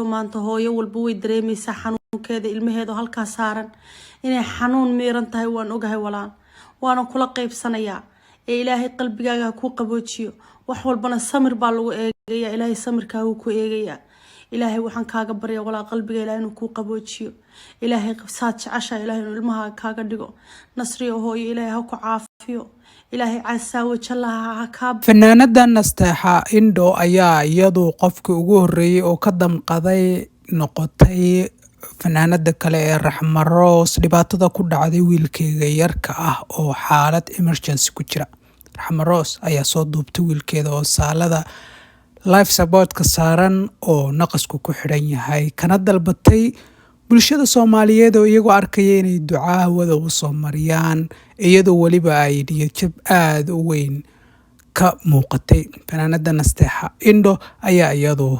Maanta hooyo walba way dareemaysaa xanuunkeeda, ilmaheeda halkaa saaran inay xanuun miiran tahay. Waan ogahay, walaal, waana kula qaybsanayaa. Ee Ilaahay qalbigaaga ha kuu qaboojiyo. Wax walbana samir baa lagu eegaya. Ilaahay samirkaa wuu ku eegayaa. Ilaahay waxaan kaaga barya, walaal, qalbiga Ilahay inuu kuu qaboojiyo. Ilaahay saad jecesha Ilahay inuu ilmahaaga kaaga dhigo. Nasriyo hooyo, Ilaahay ha ku caafiyo. Ilaahay casaawo jallaha ha kaa Fanaanada Nasteexa Indho ayaa iyadu qofkii ugu horreeyey oo ka damqaday noqotay fanaanada kale ee Raxma Rose dhibaatada ku dhacday wiilkeega yarka ah oo xaalad emergency ku jira. Raxma Rose ayaa soo duubtay wiilkeeda oo saalada life supportka saaran oo naqasku ku xidhan yahay, kana dalbatay bulshada Soomaaliyeed oo iyagoo arkaya inay ducaa hawada u soo mariyaan, iyadoo weliba ay niyadjab aada u weyn ka muuqatay. Fanaanada Nasteexa Indho ayaa iyadu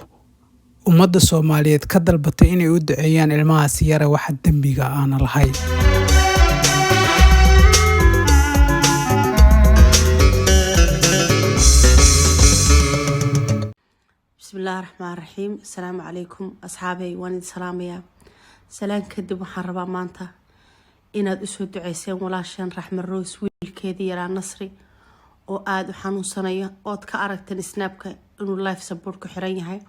ummadda Soomaaliyeed ka dalbatay inay u duceeyaan ilmahaas yare waxa dembiga aana lahayn. Bismillahi raxmaan raxiim. Asalaamu calaykum, asxaabey, waan idin salaamayaa. Salaan kadib, waxaan rabaa maanta inaad usoo duceyseen walaasheen Raxma Rose, wiilkeedii yaraa Nasri oo aada u xanuunsanaya, ood ka aragteen Snapka inuu life support ku xiran yahay.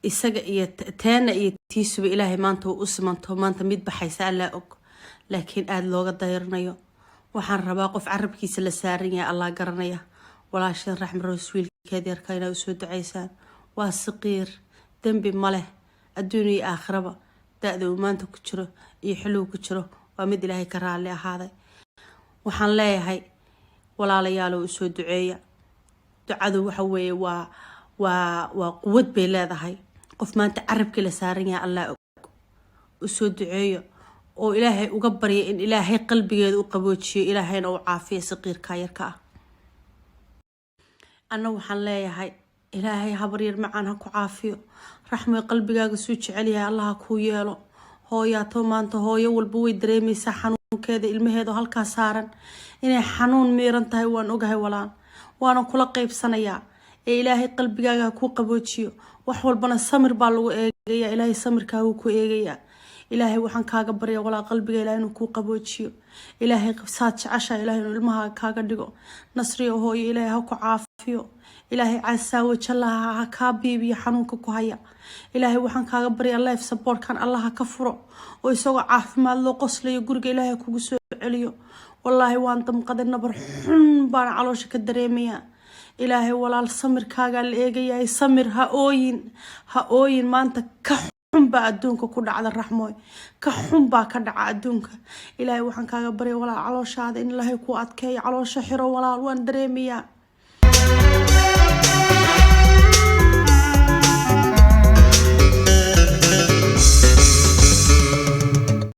Isaga iyo teena iyo tiisuba Ilaahay maanta uu u simanto. Maanta mid baxaysa Allaa og, laakiin aada looga dayranayo. Waxaan rabaa qof carabkiisa la saaran yahay Allah garanaya. Walaasheen Raxma Rose wiilkeed yarka inaa usoo duceysaan. Waa saqiir, dembi ma leh adduun iyo aakhiraba. Da-da uu maanta ku jiro iyo xilligu ku jiro waa mid Ilaahay ka raalli ahaaday. Waxaan leeyahay, walaalayaalow, usoo duceeya. Ducadu waxa weeye waa quwad bay leedahay. Qof maanta carabkii la saaran yahay Allah og. Usoo duceeyo oo Ilaahay uga barya in Ilaahay qalbigeeda u qaboojiyo, Ilaahayna u caafiyo saqiirka yarka ah. Anna waxaan leeyahay, Ilaahay habaryar macaan ha ku caafiyo. Raxmay, qalbigaaga suu jecel yahay Allah ha kuu yeelo. Hooyaato maanta hooyo walba way dareemaysaa xanuunkeeda, ilmaheeda halkaa saaran inay xanuun miiran tahay. Waan ogahay, walaal, waana kula qaybsanayaa. Ee Ilaahay qalbigaaga ha kuu qaboojiyo. Wax walbana samir baa lagu eegaya. Ilaahay samirkaa wuu ku eegayaa. Ilaahay waxaan kaaga barya, walaal, qalbiga Ilahay inuu kuu qaboojiyo. Ilaahay saad jecesha Ilahay inuu ilmahaaga kaaga dhigo. Nasriyo hooyo, Ilaahay ha ku caafiyo. Ilaahay casaawo jallaha ha kaa biibiyo xanuunka ku haya. Ilaahay waxaan kaaga baryaa life supportkan Allah ha ka furo, oo isagoo caafimaad loo qoslayo guriga Ilaahay kugu soo celiyo. Wallaahi waan damqaday, nabar xun baan caloosha ka dareemayaa. Ilaahay, walaal, samirkaagaa la eegayahay. Samir, ha ooyin, ha ooyin. Maanta ka xun baa adduunka ku dhacda, Raxmooy, ka xun baa ka dhaca adduunka. Ilaahay waxaan kaaga barya, walaal, calooshaada in Ilaahay kuu adkeeyo. Caloosha xiro, walaal, waan dareemayaa.